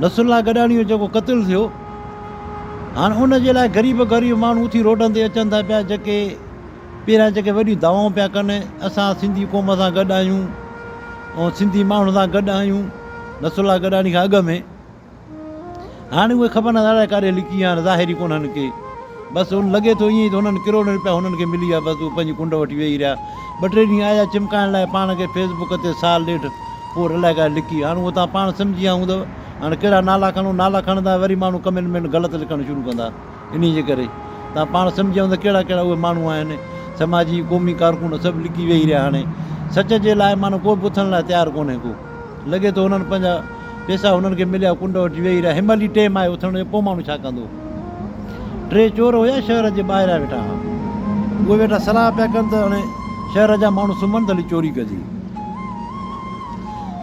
نصرالله گڏاڻي جو جيڪو قتل ٿيو هاڻ ان جي لاء غريب غريب ماڻهو اٿي روڊن تي اچن ٿا پيا جيڪي پهريان جيڪي وڏيون دعوائون پيا ڪن اسان سنڌي قوم سان گڏ آهيون ۽ سنڌي ماڻهن سان گڏ آهيون نصرالله گڏاڻي کان اڳ ۾ هاڻي اهي خبر نه الائي ڪاڏي لڪي ويا آهن ظاهر ئي ڪونهن ڪي. بس ان لڳي ٿو ائين ئي ته هنن ڪروڙين رپيا هنن کي ملي ويا بس اهي پنهنجي ڪنڊ وٺي ويهي رهيا. ٻه ٽي ڏينهن آيا چمڪائڻ لاء پاڻ کي فيس بڪ تي سال ڏيڍ پوء الائي ڪاڏي لڪي ويا. هاڻي اهو توهان پاڻ سمجهي ويا هوندؤ. هاڻي ڪهڙا نالا کڻون نالا کڻندا وري ماڻهو ڪمينٽ ۾ غلط لکڻ شروع ڪندا. انهي جي ڪري توهان پاڻ سمجهي ويا هوندؤ ڪهڙا ڪهڙا اهي ماڻهو آهن. سماجي قومي ڪارڪن سڀ لڪي ويهي رهيا هاڻي سچ جي لاء معنيٰ ڪو به اٿڻ لاء تيار ڪونهي ڪو. لڳي ٿو هنن پنهنجا پيسا هنن کي مليا ڪنڊ وٺي ويهي رهيا. هن مهل ئي ٽيم آهي اٿڻ جو پوء ماڻهو ڇا ڪندو. ٽي چور هيا شهر جي ٻاهريان ويٺا ها. اهي ويٺا صلاح پيا ڪن ته هاڻي شهر جا ماڻهو سمهن ته هلي چوري ڪجي.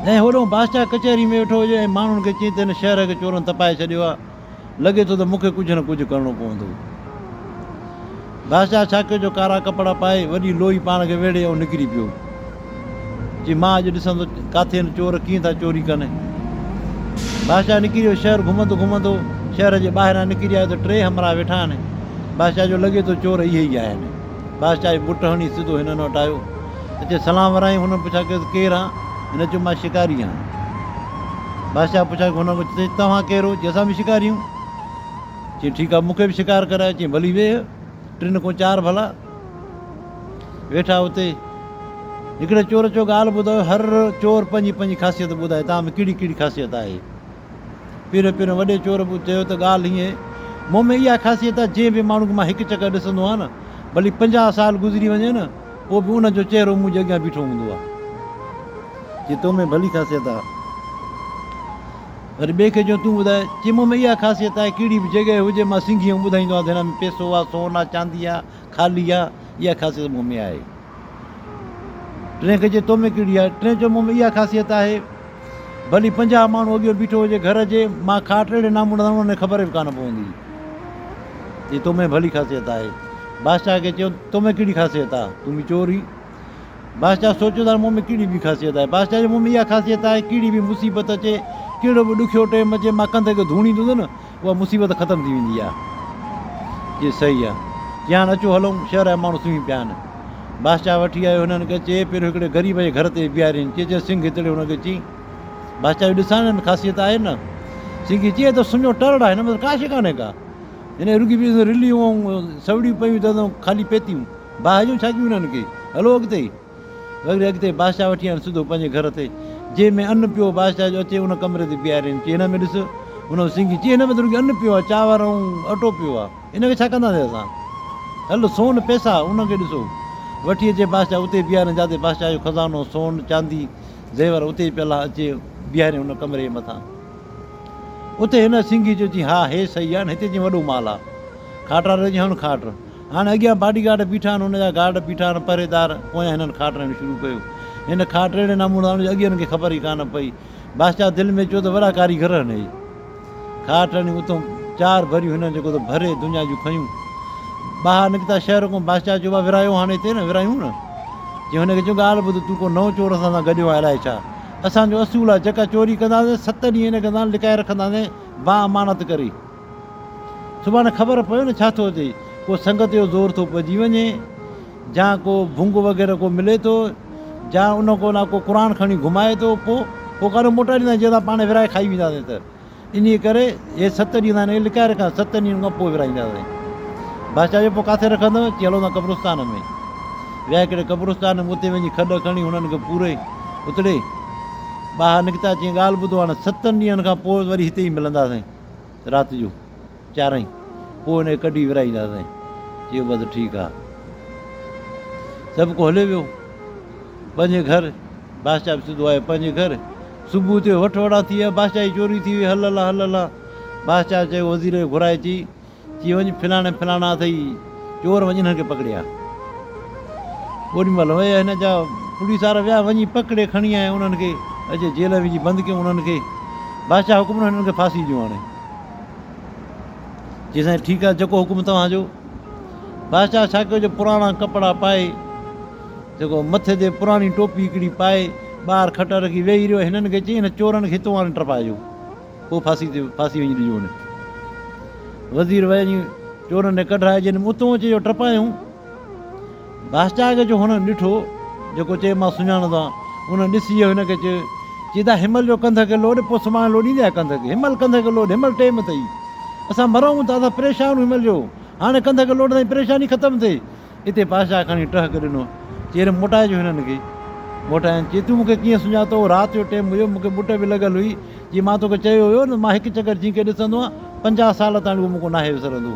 ۽ هوڏانهن بادشاهه ڪچهري ۾ ويٺو هجي ۽ ماڻهن کي چئي ته هن شهر کي چورن تپائي ڇڏيو آهي. لڳي ٿو ته مون کي ڪجهه نه ڪجهه ڪرڻو پوندو. بادشاهه ڇا ڪيو جو ڪارا ڪپڙا پائي، وڏي لوئي پاڻ کي ويڙهي ۽ نڪري پيو. چي، مان اڄ ڏسندو ڪاٿي هن چور ڪيئن ٿا چوري ڪن. بادشاهه نڪري ويو. شهر گهمندو گهمندو شهر جي ٻاهران نڪري آيو ته ٽي همراهه ويٺا آهن. بادشاهه جو لڳي ٿو چور اهي ئي آهن. بادشاهه جي ٻٽ هڻي سڌو هنن وٽ آيو. اچي سلام ورايائين. هنن پڇا ڪيس، ڪير آن؟ هن چيو، مان شڪاري آهيان. بادشاهه پڇا ڪيو، هنن چيس، توهان ڪير هو؟ چي، اسان به شڪاري آهيون. چي، ٺيڪ آهي، مون کي به شڪار ڪرايو. چي، ڀلي ويهه، ٽن کان چار ڀلا. ويٺا اتي. هڪڙي چور چيو، ڳالهه ٻڌايو، هر چور پنهنجي پنهنجي خاصيت ٻڌائي، توهان ۾ ڪهڙي ڪهڙي خاصيت آهي؟ پهريون پهريون وڏي چور به چيو ته ڳالهه هيئن، مون ۾ اها خاصيت آهي، جنهن به ماڻهو کي مان هڪ چڪر ڏسندو آهيان نه، ڀلي 50 سال گذري وڃي نه، پوء به ان جو چهرو منهنجي اڳيان بيٺو هوندو آهي. چي تو ۾ ڀلي خاصيت آهي. وري ٻئي کي چيو تون ٻڌاء. چي مون ۾ اها خاصيت آهي ڪهڙي به جڳهه هجي مان سنگهي ۽ ٻڌائيندو آهيان ته هن ۾ پئسو آهي، سون آهي، چاندي آهي، خالي آهي، اها خاصيت مون ۾ آهي. ٽئين کي چي تو ۾ ڪهڙي آهي؟ ٽئين چيو مون ۾ اها خاصيت آهي ڀلي 50 ماڻهو اڳيون بيٺو هجي گهر جي مان کاٽ اهڙي نموني سان انهن کي خبر به ڪانه پوندي. چي تو ۾ ڀلي خاصيت آهي. بادشاهه کي چيو تو ۾ ڪهڙي خاصيت آهي؟ تون به چور ئي. بادشاهه سوچيو ته هاڻي مون ۾ ڪهڙي ٻي خاصيت آهي؟ بادشاهه چيو، مون ۾ اها خاصيت آهي، ڪهڙي به مصيبت اچي، ڪهڙو به ڏکيو ٽيم اچي، مان ڪنڌ کي ڌوڻيندس نه، اها مصيبت ختم ٿي ويندي آهي. چي، صحيح آهي. چي، هاڻ اچو هلون، شهر جا ماڻهو سمهي پيا آهن. بادشاهه وٺي آيو هنن کي، چي، پهريون هڪڙي غريب جي گهر تي بيهارين. چي، چي، سنگهه هتڙي هن کي چي. بادشاهه چيو، ڏسان هن ۾ خاصيت آهي نه؟ سنگهي چي، هي ته سڃو ٽرڙ آهي، هن ۾ ته ڪا شيء ڪانهي ڪا. هن رڳي به رليون ۽ سوڙيون پيون اٿس ۽ خالي پيتيون. باهه جون ڇاڪيون هنن کي. هلو اڳتي. وڳري اڳتي بادشاهه وٺي آين سڌو پنهنجي گهر تي. جنهن ۾ ان پيو بادشاهه جو اچي ان ڪمري تي بيهارين. چي هن ۾ ڏس. هن سنگهي چي هن ۾ ته رڳي ان پيو آ، چانور ۽ اٽو پيو آ. ان کي ڇا ڪنداسين اسان. هل سون پئسا ان کي ڏسو. وٺي اچي بادشاهه اتي بيهارين جاتي بادشاهه جو خزانو سون چاندي زيور اتي ئي پيل آ اچي بيهارين ان ڪمري جي مٿان. اتي هن سنگهي چيو چي ها هي صحيح آ نه هتي چي وڏو مال آ. کاٽاري چي هڻ کاٽ. هاڻي اڳيان باڊي گارڊ بيٺا آهن، هن جا گارڊ بيٺا آهن، پهريدار، پويان هنن کاٽ هڻڻ شروع ڪيو. هن کاٽ اهڙي نموني هڻي جو اڳين کي خبر ئي ڪانه پئي. بادشاهه دل ۾ چيو ته وڏا ڪاريگر آهن هي. کاٽ هڻي اتون چار ڀريون هنن جيڪو ته ڀري دنيا جون کنيون. ٻاهر نڪتا شهر کان بادشاهه چيو ڀا ورايو هاڻي هتي نه ورايون نه. چي هن کي چيو ڳالهه ٻڌ تون ڪو نئون چور اسان سان گڏيو آهين الائي ڇا. اسان جو اصول آهي جيڪا چوري ڪنداسين ست ڏينهن هن کي اسان لڪائي رکنداسين با امانت ڪري. سڀاڻي خبر پوي نه ڇا ٿو اچي، ڪو سنگت جو زور ٿو پئجي وڃي، جا ڪو ڀنگ وغيره ڪو ملي ٿو، جا ان ڪو نه ڪو قرآن کڻي گهمائي ٿو، پوء پوء ڪاڏو موٽائي ڏينداسين، جي اسان پاڻ ورهائي کائي وينداسين ته. انهيء ڪري اهي ست ڏينهن اسان هن کي لڪائي رکنداسين، ست ڏينهن کان پوء ورهائينداسين. بادشاهه چيو، پوء ڪاٿي رکندؤ؟ چي، هلو ٿا قبرستان ۾. ويا هڪڙي قبرستان ۾، اتي وڃي کڏ کڻي هنن کي پوري اتڙي ٻاهر نڪتا، چيائين، ڳالهه ٻڌو، هاڻي ستن ڏينهن کان پوء وري هتي ئي ملنداسين. رات جو چارئين پوء هن کي ڪڍي ورهائينداسين. چيو بس ٺيڪ آ. سڀ ڪو هليو ويو پنهنجي گهر. بادشاهه به سڌو آيو پنهنجي گهر. صبح ٿيو وٺ وڙان ٿي ويا. بادشاهه جي چوري ٿي وئي. هل هلان هل هلان. بادشاهه چيو وزير کي گهرائي چي چي وڃ فلاڻي فلاڻا اٿئي چور وڃ انهن کي پڪڙي آ. اوڏي مهل ويا هن جا پوليس وارا ويا وڃي پڪڙي کڻي آيا انهن کي اچي جيل ۾ وجهي بند ڪيو انهن کي. بادشاهه حڪم ڏنو هنن کي ڦاسي ڏيو هاڻي. چي سائين ٺيڪ آ جيڪو حڪم توهان جو. بادشاهه ڇا ڪيو جو پراڻا ڪپڙا پائي جيڪو مٿي تي پراڻي ٽوپي هڪڙي پائي ٻاهر کٽ رکي ويهي رهيو هنن کي چي هن چورن کي هتو آڻي ٽپائجو. پوء ڦاسي تي ڦاسي وڃي ڏجو هن کي. وزير وڃي چورن کي ڪڍرائي جن اتون اچي جو ٽپايون. بادشاهه کي جو هن ڏٺو، جيڪو چئي مان سڃاڻندو آهيان، ان ڏسي هن کي چيو، چي ته هنمهل جو ڪنڌ کي لوڏ، پوء سڀاڻي لوڏيندي ڪنڌ کي، هنمهل ڪنڌ کي لوڏ، هنمهل ٽيم اٿئي، اسان مرون ٿا، اسان پريشان آهيون هنمهل جو، هاڻي ڪنڌ کي لوڏندائين پريشاني ختم ٿئي. اتي بادشاهه کڻي ٽهڪ ڏنو، چي ري موٽائجو هنن کي. موٽايائين، چي تون مون کي ڪيئن سڃاتو، رات جو ٽيم هيو، مون کي ٻٽ به لڳل هئي، چي مان توکي چيو هيو نه مان هڪ چڪر جنهن کي ڏسندو آهيان، 50 سال تائين اهو مون کان ناهي وسرندو.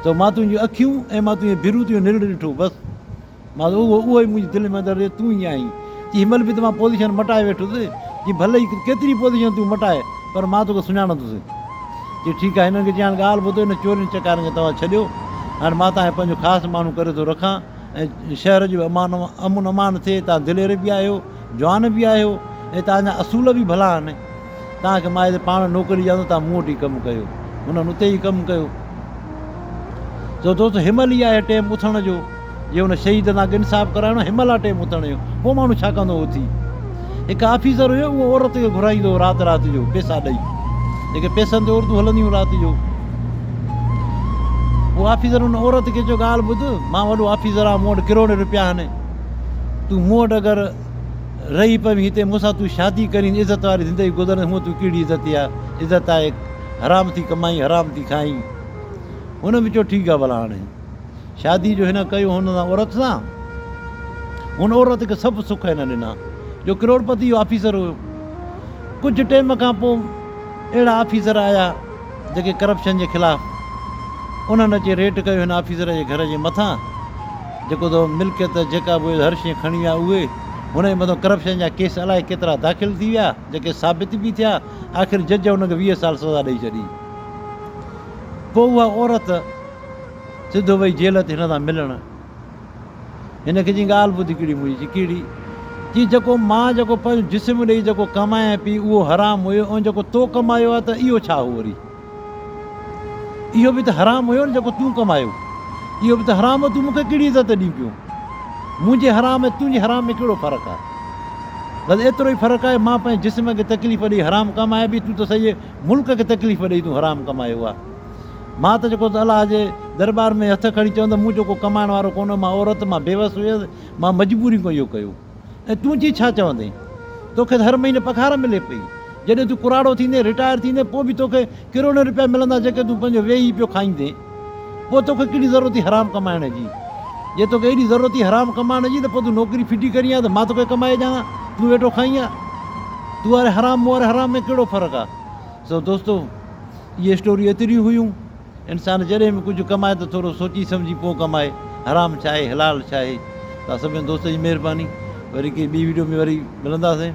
ته مان تنهنجون اکيون ۽ مان تنهنجي ڀرون تنهنجو نرڙ ڏٺو بس مان اهو اهو ئي منهنجي دل ۾ اندر رهيو تون ئي آهين چي هن مهل به ته مان پوزيشن مٽائي ويٺس چي ڀلي ئي ڪيتري پوزيشن تون مٽائي پر مان توکي سڃاڻندس چي ٺيڪ آهي هنن کي چي هاڻ ڳالهه ٻڌو هن چورين چڪارين کي توهان ڇڏيو هاڻ مان توهان کي پنهنجو خاص ماڻهو ڪري ٿو رکان ۽ شهر جو به امان امن امان ٿئي توهان دلير به آهيو جوان به آهيو ۽ توهان جا اصول به ڀلا آهن توهان کي مان هتي پاڻ نوڪري ڏيان ٿو، توهان مون وٽ ئي ڪم ڪيو. هنن اتي ئي ڪم ڪيو. چيو دوست هنمهل ئي آهي ٽيم اٿڻ جو، جي ان شهيد سان انصاف ڪرائڻو آهي، هنمهل آهي ٽيم اٿڻ جو، پوء ماڻهو ڇا ڪندو اٿي. هڪ آفيسر هيو، اهو عورت کي گهرائيندو هو رات رات جو پيسا ڏئي. جيڪي پيسن تي عورتون هلنديون هيون رات جو. اهو آفيسر ان عورت کي چيو ڳالهه ٻڌ، مان وڏو آفيسر آهيان، مون وٽ ڪروڙين رپيا آهن، تون مون وٽ اگر رهي پوين هتي مون سان تون شادي ڪرين عزت واري زندگي گذارين هونء تون ڪهڙي عزت آ عزت آهي حرام ٿي ڪمائين حرام ٿي کائين هن به چيو ٺيڪ آ ڀلا هاڻي شادي جو هن ڪيو هن سان عورت سان هن عورت کي سڀ سک هن ڏنا جو ڪروڙپتي جو آفيسر هيو ڪجهه ٽيم کان پوء اهڙا آفيسر آيا جيڪي ڪرپشن جي خلاف انهن اچي ريڊ ڪيو هن آفيسر جي گهر جي مٿان جيڪو تو ملڪيت جيڪا به هئي هر شيء کڻي ويا اهي هن جي مٿان ڪرپشن جا ڪيس الائي ڪيترا داخل ٿي ويا جيڪي ثابت به ٿيا آخر جج هن کي 20 سال سزا ڏئي ڇڏي پوء اها عورت سڌو وئي جيل تي هن سان ملڻ هن کي چيائين ڳالهه ٻڌ ڪهڙي منهنجي چي ڪهڙي؟ چي جيڪو مان جيڪو پنهنجو جسم ڏئي جيڪو ڪمايان پئي اهو حرام هيو ۽ جيڪو تو ڪمايو آهي ته اهو ڇا هو وري؟ اهو به ته حرام هيو نه جيڪو تون ڪمايو اهو به ته حرام هو تون مون کي ڪهڙي عزت ڏين پيو؟ منهنجي حرام ۽ تنهنجي حرام ۾ ڪهڙو فرق آهي؟ بس ايترو ئي فرق آهي مان پنهنجي جسم کي تڪليف ڏئي حرام ڪمايان پئي تون ته سڄي ملڪ کي تڪليف ڏئي تون حرام ڪمايو آهي. مان ته جيڪو الله جي درٻار ۾ هٿ کڻي چوندس مون جو ڪو ڪمائڻ وارو ڪونه مان عورت مان بيوس هيس مان مجبوري کان اهو ڪيو ۽ تون چي ڇا چوندين توکي ته هر مهيني پگهار ملي پئي جڏهن تون ڪراڙو ٿيندين رٽائر ٿيندين پوء به توکي ڪروڙين رپيا ملندا جيڪي تون پنهنجو ويهي پيو کائيندين پوء توکي ڪهڙي ضرورت هئي حرام ڪمائڻ جي جي توکي ايڏي ضرورت هئي حرام ڪمائڻ جي ته پوء تون نوڪري ڦٽي ڪرين ها ته مان توکي ڪمائي ڏيان ها تون ويٺو کائين ها تون واري حرام مون واري حرام ۾ ڪهڙو فرق آهي سو دوستو اهي اسٽوريون ايتريون هيون. انسان جڏهن به ڪجهه ڪمائي ته ٿورو سوچي سمجهي پوء ڪمائي. حرام ڇا آهي حلال ڇا آهي. توهان سڀني دوستن جي مهرباني. وري ڪنهن ٻي وڊيو ۾ وري ملنداسين.